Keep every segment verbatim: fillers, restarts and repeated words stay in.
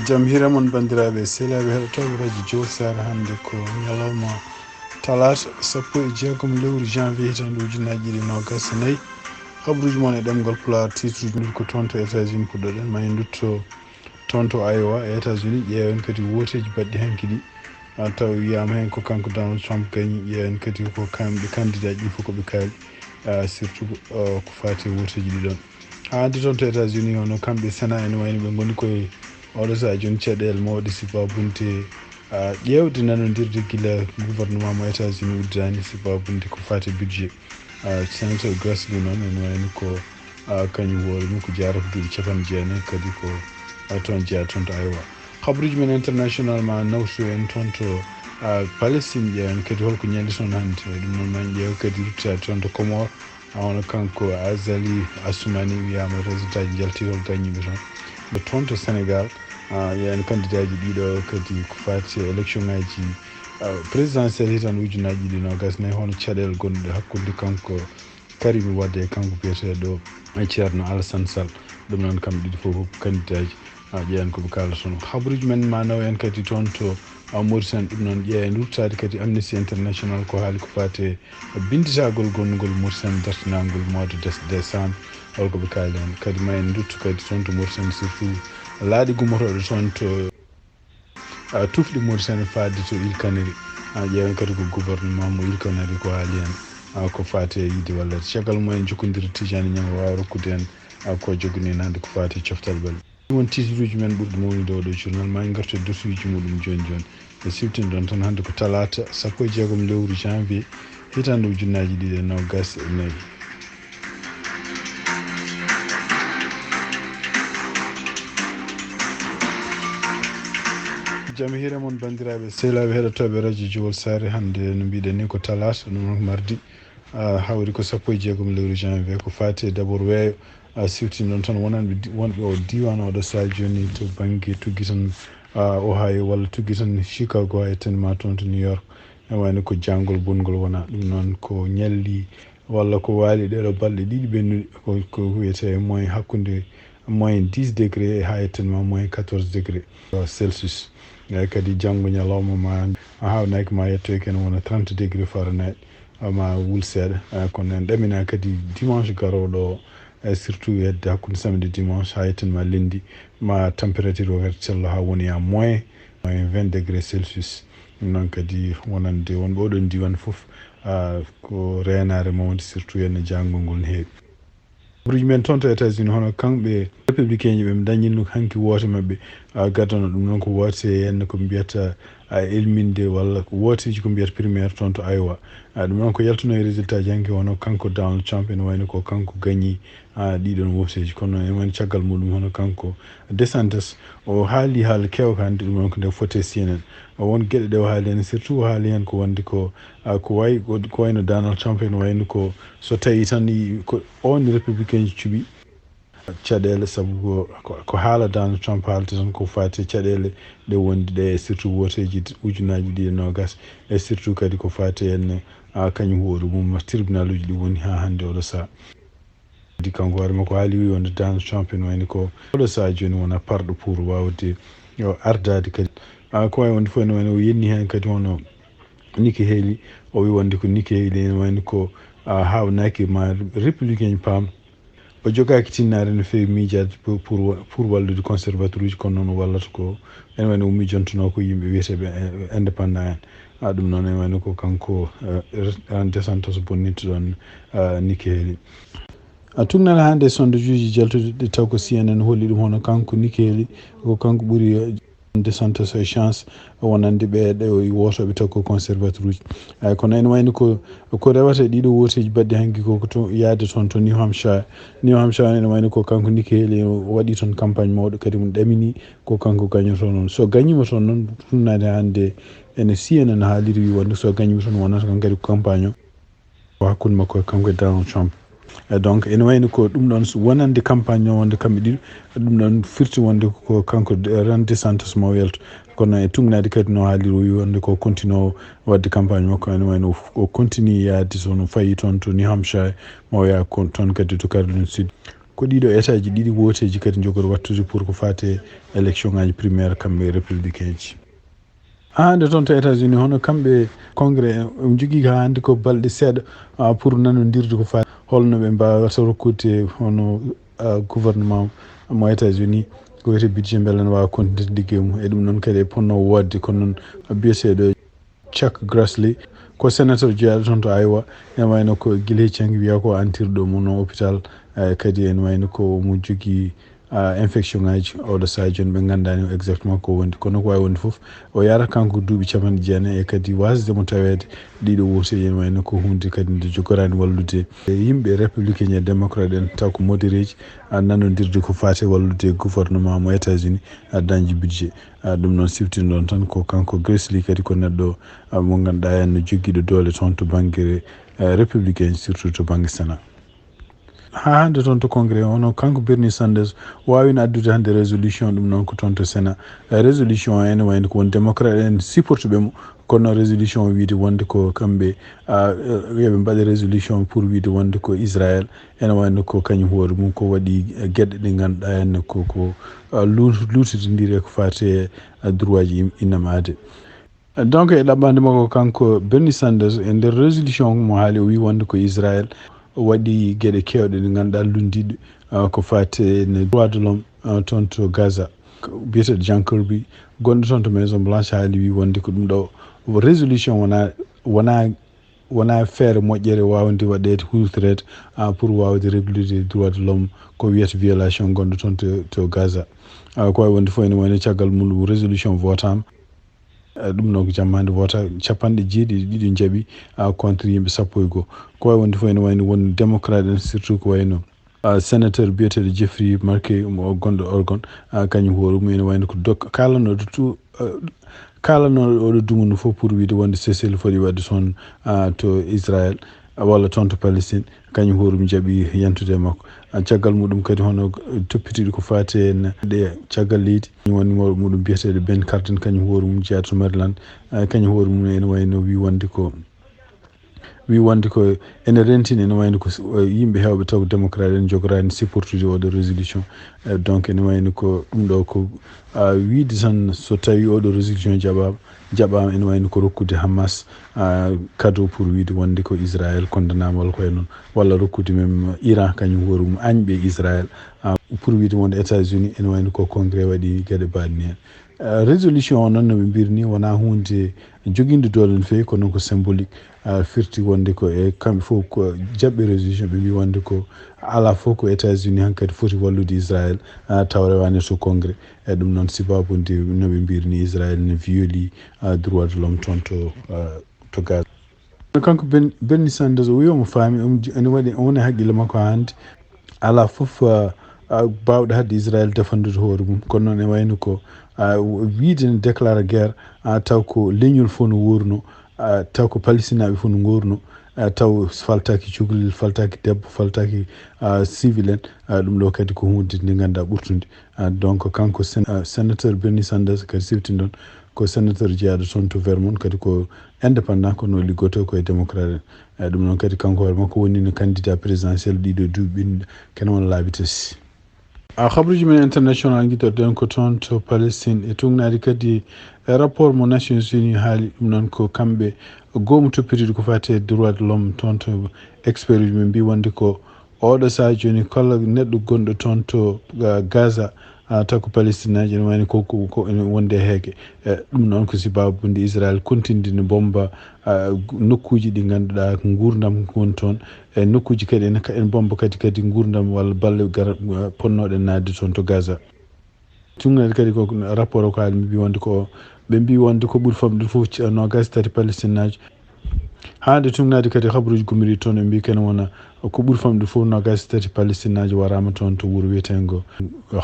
Jam hiire mon, banndiraaɓe sehilaaɓe heɗotooɓe radio Jowol Saare. Hannde ko ñalawma talaata, sappo e jeegom lewru janvier, hitaande ujunnaji ɗiɗi e noogas e nayi. Habruuji mon e ɗemngal Pulaar, titre uji ko toon to États-Unis puɗɗoɗen, ma en ndutto toon to Iowa e États-Unis, ƴeewen kadi wooteeji baɗɗi hanki ɗi. Ah, taw wiyaama heen ko kanko Donald Trump gañi, ƴeewen kadi ko kamɓe candidat ɗi fof ko ɓe kaali, ah, surtout, ah, ko faati e wooteeji ɗi ɗoon. Haa hannde toon to États-Unis, hono kamɓe Sénat ene wayno ɓe ngoni koye oɗo sahaa jooni caɗeele mawɗe sibabunde, ah, ƴeewde nanondirde gila gouvernement mo États-Unis udditaani sibabunde ko faati e budget. Ah, Senator Grassley noon ene wayno ko, ah, kañum hoore mum ko jaarata duuɓi capanɗe jeenayi, kadi ko, ah, toon jeyaa toon to Iowa. Habruuji men international ma nawtu en toon to, ah, Palestine, ƴeewen kadi holko ñalli toon hannde. Ɗum noon ma en ƴeew kadi ruttitaade toon to Comores, ah, hono kanko Azali Assoumani wiyaama résultat ji njalti, hol gañiiɓe toon. Ɓe toon to Sénégal, ah, ƴeewen candidat ji ɗiɗo kadi ko faati e élection ngaji, ah, présidentielle hitaande ujunnaji ɗiɗi e noogas e nayi, hono caɗeele gonɗe hakkunde kanko Karim Wade e kanko biyeteeɗo Ceerno Alassane Sall. Ɗum noon kamɓe ɗiɗi fof ko candidat ji, ah, ƴeewen ko ɓe kaalata toon. Habruuji men ma naw en kadi toon to, ah, Mauritanie, ɗum noon ƴeewen ruttaade kadi Amnesty International ko haali ko faati e binnditagol gonnugol Mauritanie dartinaangol mois de des-, décembre, holko ɓe kaali heen. Kadi ma en nduttu kadi toon to Mauritanie, surtout laaɗe gummotooɗe toon to, ah, tufɗe Mauritanie faade to Îles Canaries. Ah, ƴeewen kadi ko gouvernement mo Îles Canaries ko haali heen, ah, ko faati e yiide wallete. Caggal mum en njokkondirat Tijani Ñaŋ waawa rokkude en, ah, ko joganii en hannde ko faati e coftal ɓalli. Ɗum woni titre uji men ɓurɗi mawnude oɗo journal. Ma en ngartu e darsuuji muɗum jooni jooni. Ɓe siwtini ɗon tan hannde ko talaata sappo e jeegom lewru janvier hitaande ujunnaaji ɗiɗi e noogas e nayi. Jam hiire mon, banndiraaɓe sehilaaɓe heɗotooɓe radio Jowol Saare. Hannde no mbiɗen ni ko talaata, ɗum noon ko mardi, ah, hawri ko sappo e jeegom lewru janvier. Ko faati e d'abord weeyo, ah, siwtini ɗon tan wonanɓe di-, wonɓe o diiwaan oɗo sahaa jooni to bannge tuggi tan, ah, Ohio walla tuggi tan Chicago, haa etten ma toon to New York. E wayno ko jaangol bonngol wona ɗum noon ko ñalli walla ko waali ɗeɗo balɗe ɗiɗi ɓennuɗe ko, ko wiyetee moyen hakkunde moyen dix degré haa etten ma moyen quatorze degré Celsius. Eeyi, kadi janngo ñalawma ma a haawnaaki ma yettoyke ene wona trente degré Fahrenheit, ma wul seeɗa. Eh, kono en ɗamina kadi dimanche garooɗo o, eh, surtout hedde hakkunde samedi dimanche haa etten ma lundi, ma température o kadi cello haa woni à moins, moins vingt degré Celsius. Ɗum noon kadi wonande wonɓe oɗon diiwaan fof, ah, ko reenaare mawnde, surtout ene jaangol ngol ne heewi. Habruuji men toon to États-Unis, hono kamɓe républicain ji, ɓe dañino hanki woote maɓɓe, ah, gadano ɗum noon ko woote heen ko mbiyata, ah, elminde walla ko wooteeji ko mbiyata primaire toon to Iowa. Ah, ɗum noon ko yaltuno e résultat ji hanki, hono kanko Donald Trump ene wayno ko kanko gañi, ah, ɗiɗon wooteeji, kono ene wayno caggal muɗum hono kanko DeSantis o haali haala keewka hannde, ɗum noon ko nde foti e C N N. Won geɗe ɗe o haali heen, surtout o haali heen ko wonde ko, ah, ko way-, ko, ko wayno Donald Trump ene wayno ko so tawi tan i-, ko on républicain ji cuɓi caɗeele, sabu ko, ko, ko haala Donald Trump haalata tan ko faati e caɗeele ɗe wondi ɗe, e surtout wooteeji ujunnaaji ɗiɗi e noogas, e surtout kadi ko faati en, ah, kañum hoore mum tribunal uji ɗi woni haa hannde oɗo sahaa. Kadi kanko hoore makko haali, wi wonde Donald Trump ene wayno ko oɗo sahaa jooni wona parɗo pour waawde yo ardaade kadi. Ah, ko wayi wonde fof ene wayno o yenni heen kadi hono Nikki Haley, o wi wonde ko Nikki Haley ene wayno ko, ah, haawnaaki ma républicain paam. O jogaaki tinnaare no feewi miijaade pour, pour, pour wallude conservateur uji, kono noon o wallata ko ene wayno o miijontunoo ko yimɓe wiyeteeɓe, eh, indépendant en. Ah, ɗum noon ene wayno ko kanko, eh, Ron DeSantis bonnitto ɗoon, ah, Nikki Haley. A tugnal hannde sondage uji jaltuɗi ɗi taw ko C N N holli ɗum, hono kanko Nikki Haley ko kanko ɓuri, eh, DeSantis e chance wonande ɓe ɗe o wootooɓe taw ko conservateur uji. Ay, kono ene wayno ko, ko rewata e ɗiɗo wooteeji baɗɗi hanki ko, ko to yaade toon to New Hampshire. New Hampshire ene wayno ko kanko Nikki Haley o waɗi toon campagne mawɗo, kadi mo ɗamini ko kanko gañoto noon. So gañiima toon noon, funnaade hannde ene C N N haaliri wi wonde so gañiima toon wonata kan kadi ko campagne o. Ko hakkunde makko e kanko e Donald Trump. E donc, ene wayno ko ɗum ɗoon so wonande campagne o wonde kamɓe ɗiɗo, ɗum ɗoon firti wonde ko kanko de-, Ron DeSantis mo welto. Kono e tuugnaade kadi no haaliri o wi wonde ko continue o waɗde campagne makko, ene wayno o, o continue yaade toon, o fayi toon to New Hampshire, mo o yaha kon, toon kadi to Caroline Sud. Ko ɗiɗo état ji ɗiɗi wooteeji kadi njogori wattude pour ko faati e élection ngaji primaire kamɓe républicain ji. Haa hannde toon to États-Unis, hono kamɓe Congrès, ɓe njogii haa hannde ko balɗe seeɗa, ah, pour nanondirde ko faati holno ɓe mbaawata rokkude hono, ah, gouvernement mo États-Unis ko wiyetee budget, mbele ne waawa continude liggey mum. E ɗum noon kadi e ponno woodde, kono noon biyeteeɗo Chuck Grassley, ko sénateur jeyaaɗo toon to Iowa, ene wayno ko gila hecci hanki wiya ko antirɗo mum no hôpital, eh, kadi ene wayno ko omo jogii, ah, infection ngaji oɗo sahaa jooni ɓe nganndaani exactement ko wondi. Kono ko waawi wonde fof, o yarat kanko duuɓi capanɗe jeenayi e kadi waasde mo taweede ɗiɗo wooteeji ene wayno ko huunde kadi nde jogoraani wallude yimɓe républicain e démocrate en, taw ko modéré ji, ah, nanondirde ko faati e wallude gouvernement mo États-Unis, ah, dañde budget. Ah, ɗum noon siftinɗon tan ko kanko Grassley kadi ko neɗɗo, ah, mo ngannduɗaa en no joggiiɗo doole toon to bannge, eh, républicain, surtout to bannge Sénat. Haa hannde toon to Congrès, hono kanko Bernie Sanders waawino addude hannde résolution, ɗum noon ko toon to Sénat. Eh, résolution o ene wayno ko won démocrate en supportuɓe mo, kono résolution o wiide wonde ko kamɓe, ah, eh, yoɓe mbaɗa résolution pour wiide wonde ko Israël ene wayno ko kañum hoore mum ko waɗi, eh, geɗe ɗe ngannduɗaa en ko, ko, ah, lu-, luutodindiri e ko faati e, ah, droit ji im-, innama aade. Donc, e ɗaɓɓaande makko kanko Bernie Sanders, e nder résolution mo haali, o wi wonde ko Israël waɗi geɗe keewɗe ɗe ngannduɗaa lunndiiɗe, ah, ko faati e ne droit de l'homme, ah, toon to Gaza. Ko biyeteeɗo John Kirby, gonɗo toon to Maison Blanche, haali wi wonde ko ɗum ɗo résolution wona, wona, wona feere moƴƴere waawde waɗeede, huutoreede, ah, pour waawde réglude droit de l'homme, ko wiyata violation gonɗo toon to, to Gaza. Ah, ko wayi wonde fof ene wayno caggal mum résolution votaama. Eh, ɗum noon ko jamma hannde, vota capanɗe jeeɗiɗi e ɗiɗi njaaɓi, ah, contre yimɓe sappo e goo. Ko wayi wonde fof ene wayno won démocrate en, surtout ko wayno, ah, sénateur biyeteeɗo Jeffrey Merkley, mo gonɗo Oregon, ah, kañum hoore mum ene wayno ko dok-, kaalanooɗo tu-, ah, kaalanooɗo oɗo dumunna fof pour wiide wonde Seychelles foti waɗde toon, ah, to Israël, ah, walla toon to Palestine, kañum hoore mum jaɓi yantude e makko. Ah, caggal muɗum kadi hono, eh, toppitiiɗo ko faati e ne-, ɗe caggal leydi, woni mo-, muɗum biyeteeɗo Ben Cardin, kañum hoore mum jeyaaɗo to Maryland, ah, kañum hoore mum ene wayno wi wonde ko, wi wonde ko ene rentina, ene wayno ko s-, eh, yimɓe heewɓe taw ko démocrate en njogoraani supportude oɗo résolution. Eh, donc ene wayno ko ɗum ɗo ko, ah, wiide tan so tawi oɗo résolution jaɓaama, jaɓaama ene wayno ko rokkude Hamas, ah, cadeau pour wiide wonde ko Israël condamnaama walla ko e noon, walla rokkude même Iran kañum hoore mum añɓe Israël, ah, pour wiide wonde États-Unis ene wayno ko Congrès waɗi geɗe baaɗe ni heen. Ah, résolution o noon no ɓe mbiri ni wona huunde jogiinde doole no feewi, kono ko symbolique, ah, firti wonde ko e kamɓe fof ko jaɓɓe résolution, ɓe mbi wonde ko alaa fof ko États-Unis hankadi foti wallude Israël, ah, taw rewaani to Congrès. E ɗum noon, sababu nde no ɓe mbiri ni Israël ne violi, ah, droit de l'homme toon to, ah, to Gaza. Kanko Ben-, Bernie Sanders, o wi omo faami, omo ji-, ene waɗi, o woni e haqqille makko haa hannde. Alaa fof, ah, ah, baawɗo haɗde Israël defandude hoore mum. Kono noon, e wayno ko, ah, wiide ne déclare guerre, ah, taw ko leñol fof no wuurno, ah, taw ko Palestinaaɓe fof no nguurno, ah, taw faltaaki cukalel, faltaaki debbo, faltaaki, ah, civil en, ah, ɗum ɗo kadi ko huunde nde ngannduɗaa ɓurtunde. Ah, donc, kanko sen-, ah, sénateur Bernie Sanders kadi siftinɗon, ko sénateur jeyaaɗo toon to Vermont, kadi ko indépendant, kono o liggotoo ko e démocrate en. Eh, ɗum noon kadi kanko hoore makko woni no candidat présidentiel ɗiɗo duuɓi, kene wona laabi tati. Ah, habruuji men international ngiɗorɗen ko toon to Palestine, e tuugnaade kadi e rapport mo Nations Unies haali ɗum noon ko kamɓe goomu toppitiiɗo ko faati e droit de l'homme toon to expert uji men mbi wonde ko oɗo sahaa jooni kala neɗɗo gonɗo toon to, ah, Gaza, ah, taw ko Palestinaajo ene wayno ko, ko, ko ene wonde e heege. Eh, ɗum noon ko sababu nde Israël continue ne bomba, ah, nokkuuji ɗi ngannduɗaa ko nguurndam woni toon. E nokkuuji kadi ene, ene bomba kadi, kadi nguurndam walla balle gar-, ah, ponnooɗe naatde toon to Gaza. Tuugnaade kadi ko rapport o ko haali mbi wonde ko, ɓe mbi wonde ko ɓuri famɗude fof ci-, noogaas e tati Palestinaajo. Haa nde tuugnaade kadi habruuji gummoriiɗi toon, ɓe mbi kene wona ko ɓuri famɗude fof noogaas e tati Palestinaajo waraama toon to wuro wiyeteengo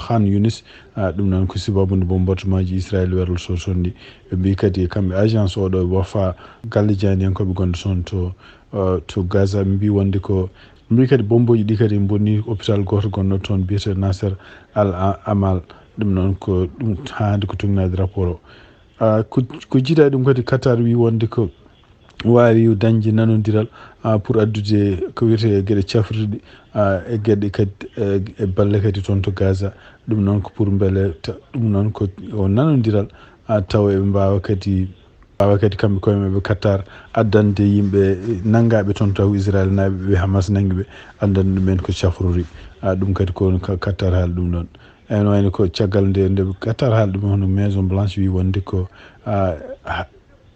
Khan Younis. Ah, ɗum noon ko sababu nde bombardement ji Israël werlotoo toon ɗi. Ɓe mbi kadi kamɓe agence oɗo Wafa galle jaayndiyankooɓe gonɗo toon to, ah, to Gaza, ɓe mbi wonde ko, ɓe mbi kadi bombooji ɗi kadi mbonni hôpital gooto gonɗo toon biyeteeɗo Nasser Al A-, Amal. Ɗum noon ko ɗum haa hannde ko tuugnaade rapport o. Ah, ko, ko jiidaa ɗum kadi, Qatar wi wonde ko waawi dañde nanondiral, ah, pour addude ko wiyetee geɗe cafrirɗe, ah, e geɗe kadi, eh, e balle kadi toon to Gaza. Ɗum noon ko pour mbele ta-, ɗum noon ko o nanondiral, ah, tawa eɓe mbaawa kadi, mbaawa kadi kamɓe koye maɓɓe Qatar addande yimɓe nanngaaɓe toon taw Israel naaɓe ɓe Hamas nanngi ɓe, addande ɗumen ko cafrori. Ah, ɗum kadi ko ka-, Qatar haali ɗum ɗoon. Ene wayno ko caggal nde, nde Qatar haali ɗum, hono Maison Blanche wi wonde ko, ah, ha-,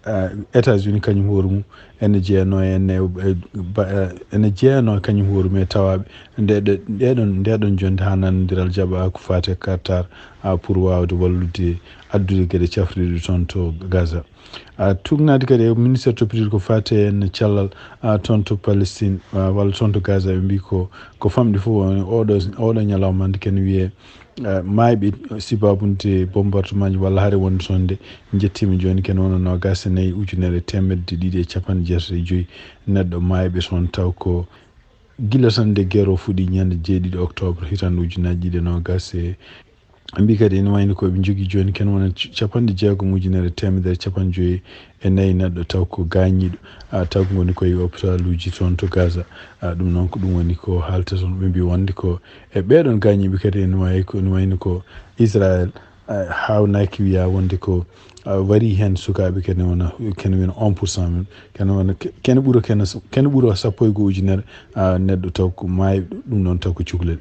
ah, États-Unis kañum hoore mum ene jeyanoo e, ene, e, ba-, eh, ene jeyanoo kañum hoore mum e tawaaɓe nde, ɗe, ndeɗon, ndeɗon jonnde haa nanondiral jaɓa ko faati e Qatar, ah, pour waawde wallude addude geɗe cafrirɗe toon to Gaza. Ah, tuugnaade kadi e ministère toppitiiɗo ko faati e cellal, ah, toon to Palestine, ah, walla toon to Gaza, ɓe mbii ko, ko famɗi fof woni oɗo, oɗo ñalawma nde ken wiyee, ah, maayɓe sibabunde bombardement ji walla hare wonde toon nde njettiima jooni ken wona noogaas e nayi ujunere e teemedde ɗiɗi e capanɗe jeetati e joyi neɗɗo maayɓe toon taw ko gila tan nde guerre o fuɗɗi ñande jeeɗiɗi octobre hitaande ujunaaji ɗiɗi e noogaas e Ɓe mbii kadi ene wayno ko ɓe njogii jooni ken wona c-, capanɗe jeegom ujunere teemedere capanɗe joyi e nayi neɗɗo taw ko gaañiiɗo, ah, taw ko ngoni koye hôpitaluuji toon to Gaza. Ah, ɗum noon ko ɗum woni ko haalta toon. Ɓe mbii wonde ko e ɓeeɗoon gaañiiɓe kadi ene wayi ko, ene wayno ko Israel, ah, haawnaaki wiyaa wonde ko, ah, warii heen sukaaɓe kene wona, kene wiyna un pour cent mum. Kene wona ke-, kene ɓura kene s-, kene ɓura sappo e go'o ujunere, ah, neɗɗo taw ko maayi, ɗum noon taw ko cukalel.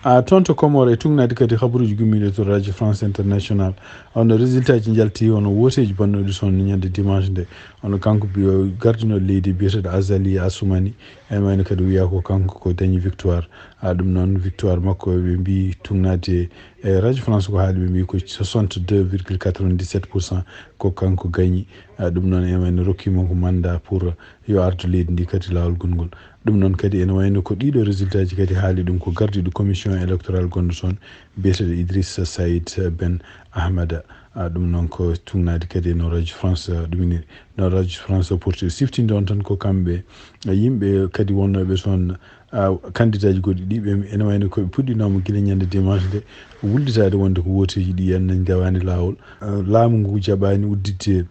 Ah, toon to Comores e tuugnaade kadi habaruuji gummiiɗe to Radio France International. Hono résultat ji njalti, hono wooteeji bannooɗi toon ñande dimanche nde. Hono kanko bi-, gardinooɗo leydi biyeteeɗo Azali Assoumani, ene wayno kadi wiyaa ko kanko ko dañi victoire. Ah, ɗum noon victoire makko ɓe mbii tuugnaade e Radio France ko haali, ɓe mbii ko soixante-deux virgule quatre-vingt-dix-sept pour cent ko kanko gañi. Ah, ɗum noon ene wayno rokkiima ko mandat pour yo ardu leydi ndi kadi laawol gongol. Ɗum noon kadi ene wayno ko ɗiɗo résultat ji kadi haali ɗum ko gardiiɗo commission électorale gonɗo toon biyeteeɗo Idrissa Saïd Ben Ahmada. Ah, ɗum noon ko tuugnaade kadi no Radio France, ah, ɗum ni, no Radio France Portugais siftinde on tan ko kamɓe, ah, yimɓe kadi wonnooɓe toon, ah, candidat ji goɗɗi ɗi ɓe ene wayno ko ɓe puɗɗinooma gila ñande dimanche nde wullitaade wonde ko wooteeji ɗi en nani ngawaani laawol. Ah, laamu ngu jaɓaani udditde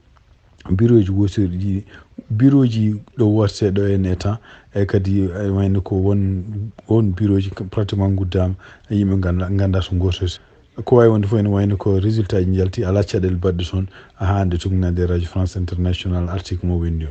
birooji wootirɗi ɗi, birooji ɗo wootetee ɗo en e temps, e kadi, e wayno ko won, won birooji pratiquement nguddaama, yimɓe ngannda, ngannda so ngoototi. Ko waawi wonde fof ene wayno ko résultat ji njalti, alaa caɗeele baɗɗe toon, haa hannde tuugnaade Radio France International article mo wenndi o.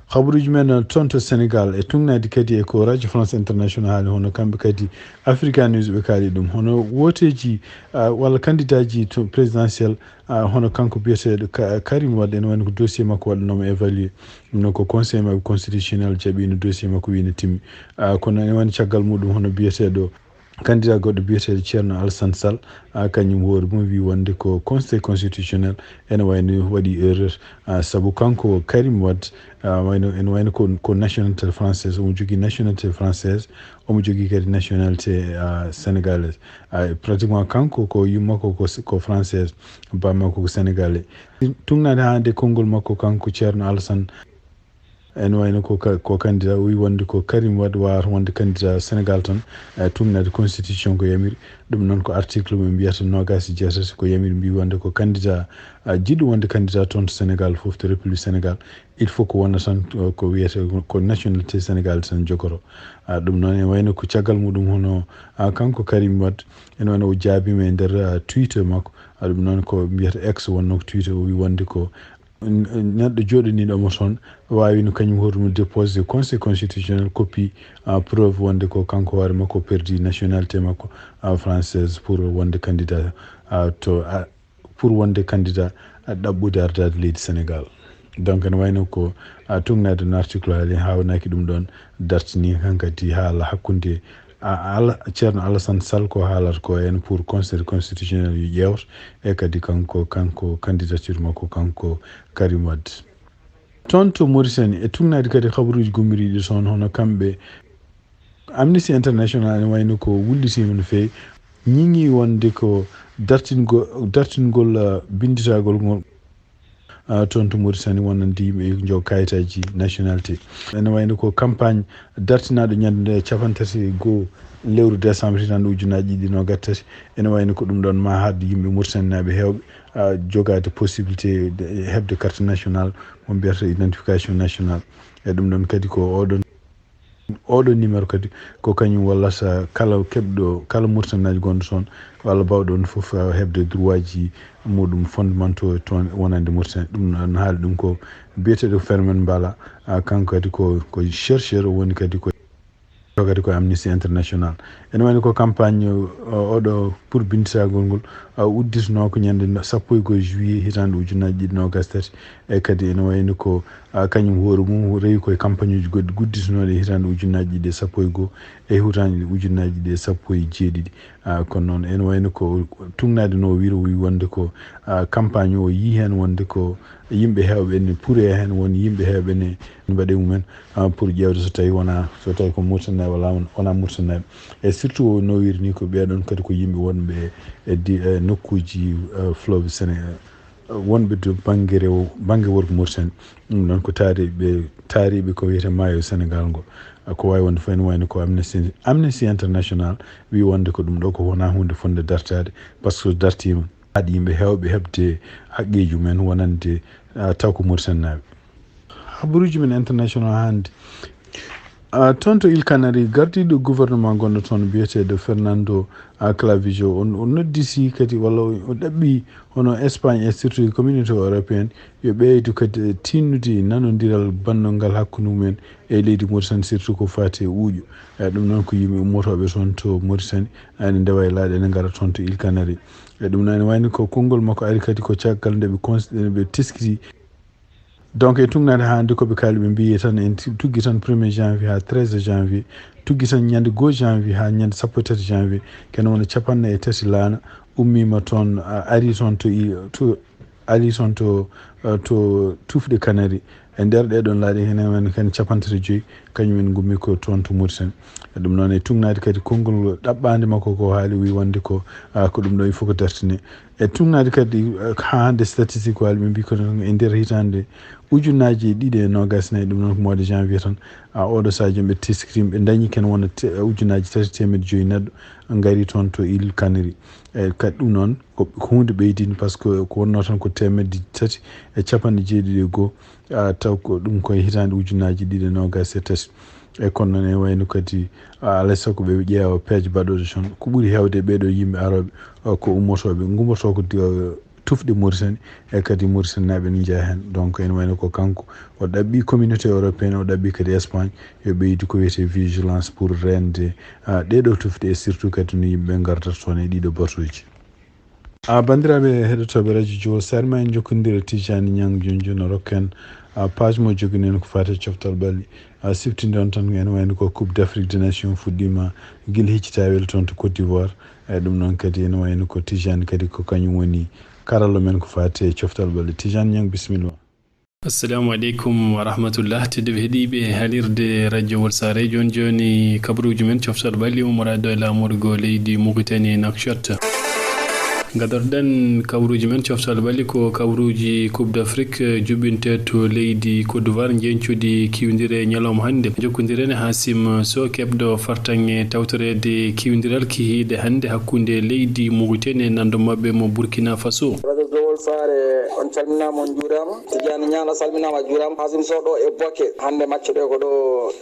Habaruuji men toon to Sénégal e tuugnaade kadi e ko Radio France International haali, hono kamɓe kadi Africa News ɓe kaali ɗum. Hono wooteeji, ah, walla candidat ji to présidentiel, ah, hono kanko biyeteeɗo Ka-, Karim Wade, ene wayno ko dossier makko waɗanooma évalué. Ɗum noon ko conseil maɓɓe constitutionnel jaɓiino dossier makko, wiyi no timmi. Ah, kono ene wayno caggal muɗum hono biyeteeɗo candidat goɗɗo biyeteeɗo Ceerno Alassane Sall, ah, kañum hoore mum wi wonde ko conseil constitutionnel ene wayno waɗi erreur. Ah, sabu kanko Karim Wade, ah, wayno, ene wayno ko, ko nationalité française, omo jogii nationalité française, omo jogii kadi nationalité, ah, sénégalaise. Ah, pratiquement kanko ko yumma ko, ko, ko française, bamma ko, ko sénégalais. Tuugnaade haa nde konngol makko kanko Ceerno Alassane, ene wayno ko ka-, ko candidat, o wi wonde ko Karim Wade wawata wonde candidat Sénégal tan, eh, tuugnaade constitution ko yamiri. Ɗum noon ko article mo ɓe mbiyata noogaas e jeetati ko yamiri, mbi wonde ko candidat, ah, jiɗɗo wonde candidat toon to Sénégal fof, to République Sénégal, il faut ko wona tan, eh, ko wiyete ko nationalité Sénégal tan jogoto. Ah, ɗum noon ene wayno ko caggal muɗum hono, ah, kanko Karim Wade, ene wayno o jaabiima e nder, ah, Twitter makko. Ah, ɗum noon ko mbiyata X wonno ko Twitter, o wi wonde ko n-, n-, neɗɗo jooɗaniiɗo mo toon waawino kañum hoore mum déposé conseil constitutionnel copie, ah, preuve wonde ko kanko hoore makko perdi nationalité makko, ah, française pour wonde candidat, ah, to, ah, pour wonde candidat, ah, ɗaɓɓude ardaade leydi Sénégal. Donc ene wayno ko, ah, tuugnaade no article haali, haawnaaki ɗum ɗoon, dartinii hankadi haala hakkunde A-, Ala-, Ceerno Alassane Sall ko haalata ko en pour conseil constitutionnel yo ƴeewto, e kadi kanko, kanko candidature makko, kanko Karim Wade. Toon to Mauritanie, e tuugnaade kadi habaruuji gummiriiɗi toon, hono kamɓe Amnesty International ene wayno ko wullitiima no feewi, ñiŋii wonde ko dartingo-, dartingol, uh, binnditagol ngol. ah, toon to Mauritanie, wonande yimɓe jogo kayitaaji nationalité. Ene wayno ko campagne dartinaaɗo ñande nde capanɗe tati e goo lewru décembre hitaande ujunaaji ɗiɗi noogaas tati. Ene wayno ko ɗum ɗoon ma haɗ yimɓe Mauritanie naaɓe heewɓe, ah, jogaade possibilité de heɓde carte nationale, mo mbiyata identification nationale. E ɗum ɗoon kadi ko oɗon, oɗo numéro kadi ko kañum wallata kala keɓɗo, kala Mauritanie naajo gonɗo toon, walla bawɗo on fof, ah, heɓde droit ji muɗum fondamentaux toon wonande Mauritanie. Ɗum noon haali ɗum ko biyeteeɗo Fermin Bala, ah, kanko kadi ko, ko chercheur, o woni kadi ko, kadi ko Amnesty International. Ene wayno ko campagne, uh, oɗo pour binnditagol ngol, uh, udditnoo ko ñande sappo e goo juillet hitaande ujunaaji ɗiɗi noogaas tati. E kadi ene wayno ko, uh, kañum hoore mum rewi koye campagne uji goɗɗi gudditinooɗi hitaande ujunaaji ɗiɗi e sappo e goo e hitaande ujunaaji ɗiɗi e sappo e jeeɗiɗi. Ah, kono noon ene wayno ko tugnaade no o wiro wi wonde ko, ah, campagne o yii heen wonde ko yimɓe heewɓe ene pure heen, won yimɓe heewɓe ne mbaɗe mumen, ah, pour ƴeewde so tawi wona, so tawi ko Mauritanie walla won-, wona Mauritanie. E surtout o no wiri ni ko ɓeɗon kadi ko yimɓe wonɓe e di-, e nokkuuji, eh, fleuve Sénégal, wonɓe to bannge rewo, bannge worgo Mauritanie. Ɗum noon ko taariiɓe, taariiɓe ko wiyetee maayo Senegaal ngo. Ko waawi wonde fof ene wayno ko Amnesty, Amnesty International wi wonde ko ɗum ɗo ko wona huunde fotnde dartaade, par ce que dartiima haɗ yimɓe heewɓe heɓde haqqeeji mumen wonande, ah, taw ko Mauritanie naaɓe. Habaruuji men international hannde. Ah, toon to Îles Canaries, gardiiɗo gouvernement gonɗo toon biyeteeɗo Fernando, ah, Clavijo, on, o nodditi kadi walla o, o ɗaɓɓi hono Espagne e surtout communauté européenne yo ɓeydu kadi tinnude nanondiral bannungal hakkunde mumen e leydi Mauritanie, surtout ko faati e uuƴu. E ɗum noon ko yimɓe ummotooɓe toon to Mauritanie, ene ndewa e laaɗe ene ngara toon to Îles Canaries. E ɗum noon ene wayno ko konngol makko ari kadi ko caggal nde ɓe cons-, nde ɓe teskiti. Donc, e tugnaade hannde ko ɓe kaali, ɓe mbiyi tan en ti-, tuggi tan premier janvier haa treize janvier, tuggi tan ñande goo janvier haa ñande sappo e tati janvier, kene wona capanɗe e tati laana, ummiima toon, a-, ari toon to i-, to, ari toon to, eh, to tufɗe Kanari. E nder ɗee ɗoon laaɗe, hene wayno kene capanɗe tati e joy, kañum en ngummi ko toon to Mauritanie. E ɗum noon, e tugnaade kadi konngol ɗaɓɓaande makko ko haali, wi wonde ko, ah, ko ɗum ɗo il faut ko dartine. E tugnaade kadi, eh, haa hannde statistique waali ɓe mbi ko tan e nder hitaande ujunaaji ɗiɗi e noogaas e nayi, ɗum noon ko mois de janvier tan, a oɗo sahaa jom ɓe teskiti, ɓe dañi ken wona te-, ujunaaji tati teemedde joyi neɗɗo ngari toon to Îles Canaries. E kadi ɗum noon ko, ko huunde ɓeydinde, par ce que ko wonnoo tan ko teemedde tati e capanɗe jeeɗiɗi e goo, a, taw ko ɗum koye hitaande ujunaaji ɗiɗi e noogaas e tati. E kono noon ene wayno kadi, a, alaa e sago ɓe ƴeewa peeje baɗooɗe toon. Ko ɓuri heewde e ɓee ɗoo yimɓe arooɓe, a, ko ummotooɓe, ngummotoo ko di-, a, tufɗe Mauritanie, e kadi Mauritanie naaɓe ne njeyaa heen. Donc ene wayno ko kanko o ɗaɓɓi communauté européenne, o ɗaɓɓi kadi Espagne yo ɓeydu ko wiyetee vigilance pour reende, a, ɗee ɗoo tufɗe, e surtout kadi no yimɓe ngardata toon e ɗii ɗoo batuuji. A, banndiraaɓe heɗotooɓe radio Jowol, sarma en jokkondire Tijani Ñang jooni jooni o rokka en, a, page mo jogini en ko faati e coftal ɓalli. A, siftinde on tan ene wayno ko Coupe d'Afrique des Nations fuɗɗiima gila hecci tawel toon to Côte d'Ivoire. E ɗum noon kadi ene wayno ko Tijani kadi ko kañum woni karallo men ko faati e coftal ɓalli. Tijani Ñang, bisimilla. Assalamu aleykum wa rahmatullah. Tedduɓe heɗiiɓe haalirde radio Wolsare, jooni jooni kabaruuji men coftal ɓalli ummoraaɗo e laamorgo leydi Mauritanie Nouakchott. Gadorɗen kabaruuji men coftal ɓalli ko kabaruuji Coupe d'Afrique, eh, juɓɓinteeɗo to leydi Côte d'Ivoire, njeñcuɗi kiwndire ñalawma hannde. Jokkondiren e Hasim Sow, keɓɗo fartaŋŋe tawtoreede kiwindiral kihiiɗe hannde hakkunde leydi Mauritanie e nanndo maɓɓe mo Burkina Faso. Radio Jowol Saare, on calminaama, on njuuraama. Tijani Ñang a salminaama, a juuraama. Hasim Sow ɗo e Boke. Hannde macce ɗe ko ɗo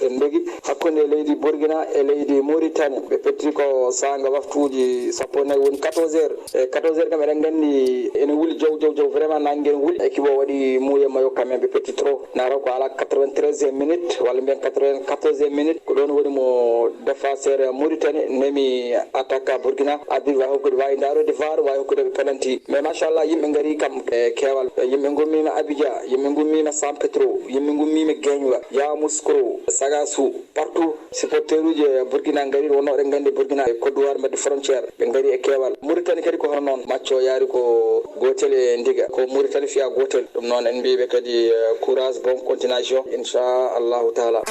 ɗe ndogi. Hakkunde leydi Burkina e leydi Mauritanie. Ɓe petti ko saanga waftuuji sappo e nayi, woni quatorze heures. E quatorze heures kam, eɗen nganndi ene wuli jaw, jaw, jaw. Vraiment, nannge ene wuli. Équipe o waɗi muuye mayo quand même, ɓe petti trop. Naro ko ala quatre-vingt-treizième minute, walla mbiyen quatre-vingt-quatorzième minute. Ko ɗon woni mo défenseur Mauritanie nemi attaque Burkina. Arbitre wawi hokkude, wawi ndaroyde var, wawi hokkude ɓe penalty. Mais machallah, yimɓe ngari kam e keewal. Yimɓe gummima Abidjan, yimɓe gummima San Pedro, yimɓe gummima Guéniwa, Yamoussoukro, Sagassou, partout. Supporteruji Burkina ngari, wonno oɗen nganndi Burkina e Côte d'Ivoire mbaɗi frontière. Ɓe ngari e keewal. Mauritanie kadi ko hono noon. Macco yaari ko gootel e ndiga. Ko Mauritanie fiya gootel. Ɗum noon en mbiiɓe kadi, eh, courage, bonne continuation, inchallahu taala.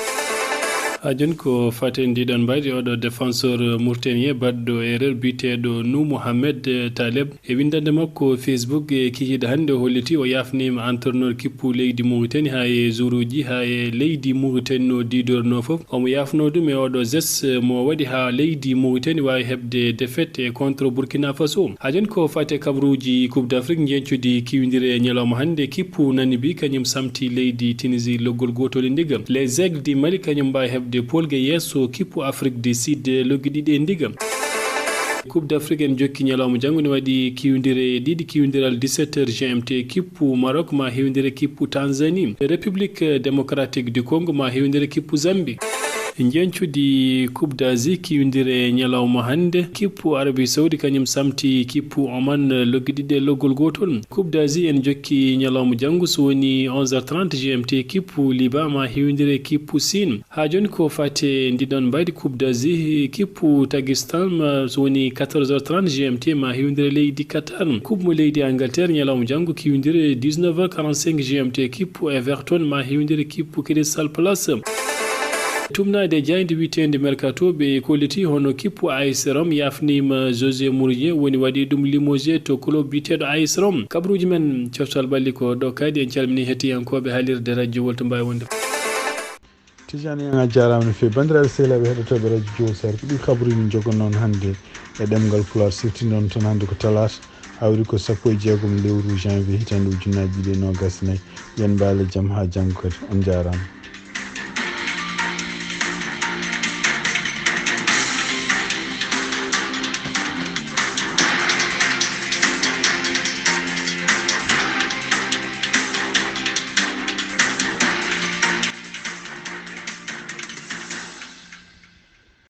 Haa jooni ko faten ndiɗon mbaydi oɗo défenseur mauritanien baɗɗo erreur biyeteeɗo Nu Mohamed Taleb. E winndannde makko Facebook e kikiiɗe hannde o holliti o yaafniima entraîneur kippu leydi Mauritanie haa e joueuruuji haa e leydi Mauritanie no diidornoo fof. Omo yaafnoo ɗum e oɗo geste mo waɗi haa leydi Mauritanie waawi heɓde défaite e contre Burkina Faso. Haa jooni ko faati e kabaruuji Coupe d'Afrique njeñcudi kiwindire ñalawma hannde kippu Namibie kañum samti leydi Tunisie loggol gootol e ndiga. Les Aigles du Mali kañum mbaawi heɓde poolge yeeso kippu Afrique du Sud loggi ɗiɗi e ndiga. Coupe d'Afrique en jokki ñalawma janngo ne waɗi kiwindire ɗiɗi kiwindiral dix-sept heures G M T kippu Maroc ma hewndire kippu Tanzanie. République démocratique du Congo ma hewndire kippu Zambie. Njeñcudi Coupe d'Asie kiwindire ñalawma hannde kippu Arabie Saoudi kañum samti kippu Oman loggi ɗiɗi e loggol gootol. Coupe d'Asie en jokki ñalawma janngo so woni onze heures trente G M T kippu Liban ma hewndire kippu Sine. Haa jooni ko faati e ndiɗon mbaydi Coupe d'Asie kippu Tagistan ma so woni quatorze heures trente G M T ma hewndire leydi Qatar. Coupe mo leydi Angleterre ñalawma janngo kiwindire dix-neuf heures quarante-cinq G M T kippu Everton ma hewndire kippu Crystal Palace. Tumnaade e jaaynde wiyeteende Mercato ɓe kolliti hono kippu A S Rome yaafniima José Mourinho woni waɗi ɗum limogé to club biyeteeɗo A S Rome. Kabaruuji men coftal ɓalli ko ɗo kadi en calmini hettiyankooɓe haalirde radio wolto mbaawi wonde. Tijani en a jaaraama no feewi. Banndiraaɓe sehilaaɓe heɗotooɓe radio Jowol Sare ko ɗi kabaruuji min jogo noon hannde e ɗemngal Pulaar sirti noon tan hannde ko talaata hawri ko sappo e jeegom lewru janvier hitaande ujunnaji ɗiɗi e noogas e nayi. Yen mbaale jam haa janngo kadi. On jaaraama.